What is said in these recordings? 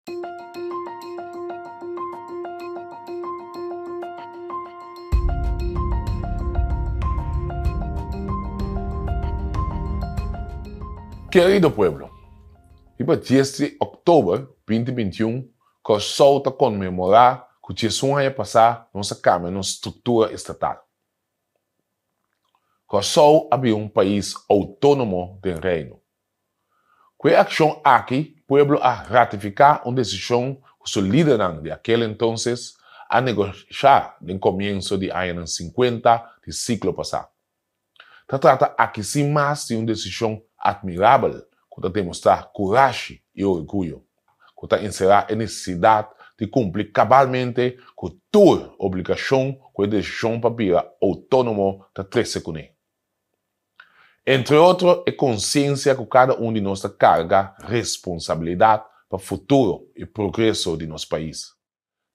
Kerido pueblo, riba dies di òktober binti bintiun Kòrsou ta konmemorá ku diesun aña pasá nos a kambia nos struktura estatal. Kòrsou a bira un pais outónomo den Reino. Ku e akshon aki pueblo a ratifiká un desishon ku su lidernan di akel entonces a negoshá den komienso di añanan sinkuenta di siklo pasá. Ta trata aki sin mas di un desishon atmirabel ku ta demostrá kurashi i orguyo, ku ta enserá e nesesidat di kumpli kabalmente ku tur obligashon ku e desishon pa bira outónomo ta trese kuné. Entre otro e konsiensia ku kada un di nos ta karga responsabilidat pa futuro i progreso di nos pais.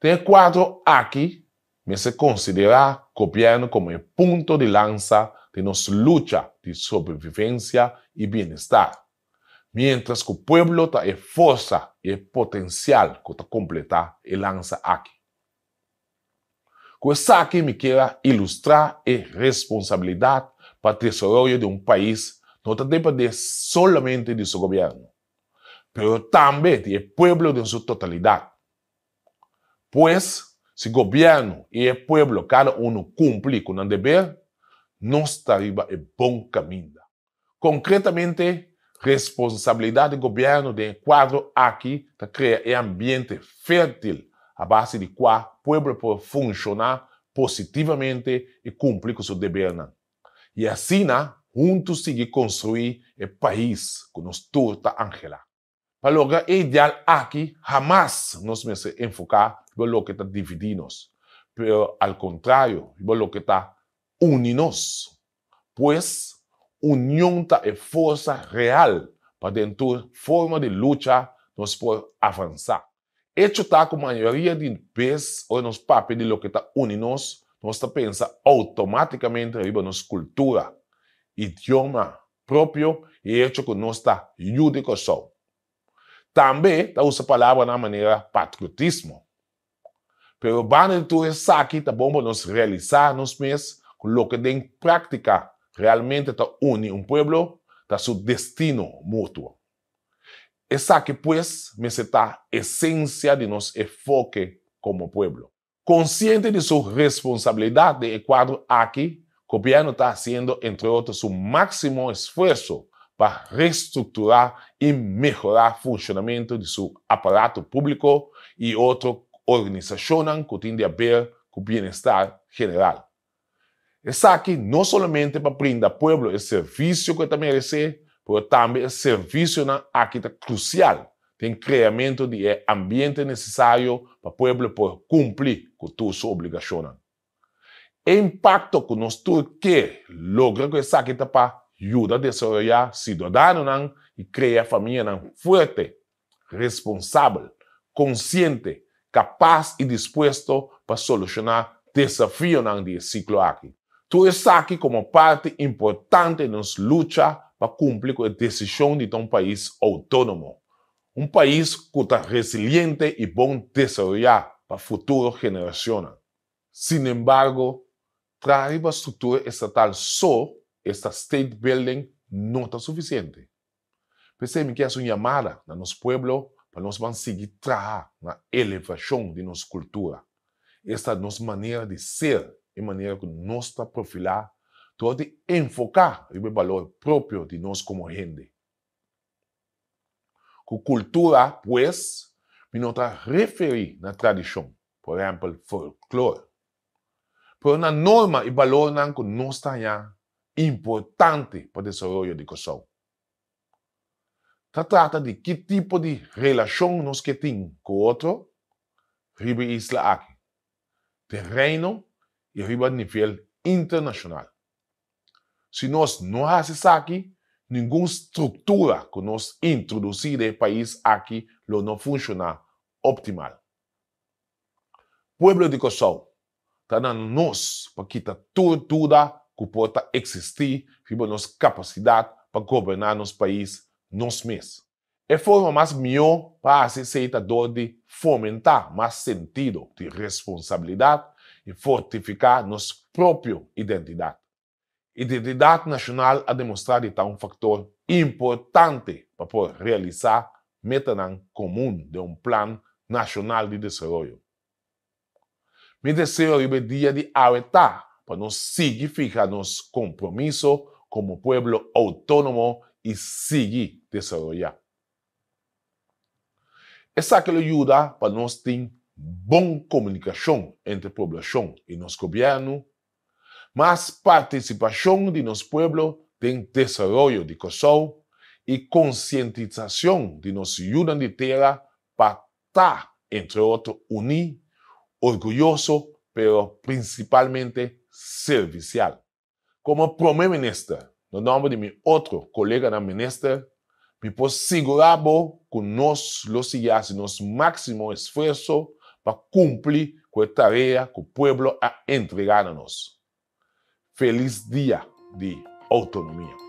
Den e kuadro aki mester konsiderá gobièrnu komo e punto di lansa den nos lucha di sobrevivensia i bienestar, miéntras ku pueblo ta e forsa i e potensial ku ta kompletá e lansa aki. Ku esaki mi kier a ilustrá e responsabilidat pa desaroyo di un pais no ta dependé solamente di su gobièrnu, pero tambe di e pueblo den su totalidat. Pues, si gobièrnu i e pueblo kada unu kumpli ku nan deber, nos ta riba e bon kaminda. Konkretamente, responsabilidat di gobièrnu den e kuadro aki ta krea e ambiente fértil a base di kua pueblo por funshoná positivamente i kumpli ku su debernan. I asina huntu sigui konstruí e pais ku nos tur ta anhelá. Pa logra e ideal aki hamas nos mester enfoká riba loke ta dividí nos, pero al kontrario riba loke ta uni nos. Pues, union ta e forsa real pa den tur forma di lucha nos por avansá. Echo ta ku mayoria di bes ora nos papia di loke ta uni nos, nos ta pensa outomátikamente riba nos kultura, idioma propio i e echo ku nos ta yu di Kòrsou. Tambe ta usa palabranan manera patriotismo. Pero banda di tur esaki ta bon pa nos realisá nos mes ku loke den práktika realmente ta uni un pueblo ta su destino mutuo. Esaki pues mester ta esensia di nos efoke komo pueblo. Konsiente di su responsabilidat den e kuadro aki, gobièrnu ta hasiendo entre otro su máksimo esfuerso pa restrukturá i mehorá funshonamentu di su aparato públiko i otro organisashonnan ku tin di aber ku bienestar general. Esaki no solamente pa brinda pueblo e servisio ku e ta meresé, pero tambe e servisionan aki ta krusial den kreamentu di e ambiente nesesario pa pueblo por kumpli ku tur su obligashonnan. E impakto ku nos tur ke logra ku esaki ta pa yuda desaroyá siudadanonan i krea famianan fuerte, responsabel, konsiente, kapas i dispuesto pa solushoná desafionan di e siklo aki. Tur esaki komo parti importante di nos lucha pa kumpli ku e desishon di ta un pais outónomo, un pais ku ta resiliente i bon desaroyá pa futuro generashonnan. Sinembargo, traha riba struktura estatal so, esta state building, no ta sufisiente. P'esei mi ke hasi un yamada na nos pueblo pa nos ban sigui traha na elevashon di nos kultura, esta nos manera di ser, e manera ku nos ta profilá dor di enfoká riba e balor propio di nos komo hende. Ku kultura, pues, mi no ta referí na tradishon, por ehèmpel folklor, pero na norma i balornan ku nos ta haña importante pa desaroyo di Kòrsou. Ta trata di ki tipo di relashon nos ke tin ku otro riba e isla aki, den Reino i riba nivel internashonal. Si nos no hasi esaki, ningun struktura ku nos introdusí den e pais aki lo no funshoná optimal. Pueblo di Kòrsou, ta na nos pa kita tur duda ku por ta eksistí riba nos kapasidat pa goberná nos pais nos mes. E forma mas mihó pa hasi esei ta dor di fomentá mas sentido di responsabilidat i fortifiká nos propio identidat. Identidat nashonal a demostrá di ta un faktor importante pa por realisá metanan komun den un plan nashonal di desaroyo. Mi deseo riba e dia di awe ta pa nos sigui fiha nos kompromiso komo pueblo outónomo i sigui desaroyá. Esaki lo yuda pa nos tin bon komunikashon entre poblashon i nos gobièrnu, mas partisipashon di nos pueblo den desaroyo di Kòrsou i konsientisashon di nos yunan di tera pa ta, entre otro, uní, orguyoso, pero prinsipalmente servisial. Komo Prome Minister, na nòmber di mi otro koleganan minister, mi por sigurá bo ku nos lo sigui hasi nos máksimo esfuerso pa kumpli ku e tarea ku pueblo a entregá na nos. Felis Dia di Outonomia!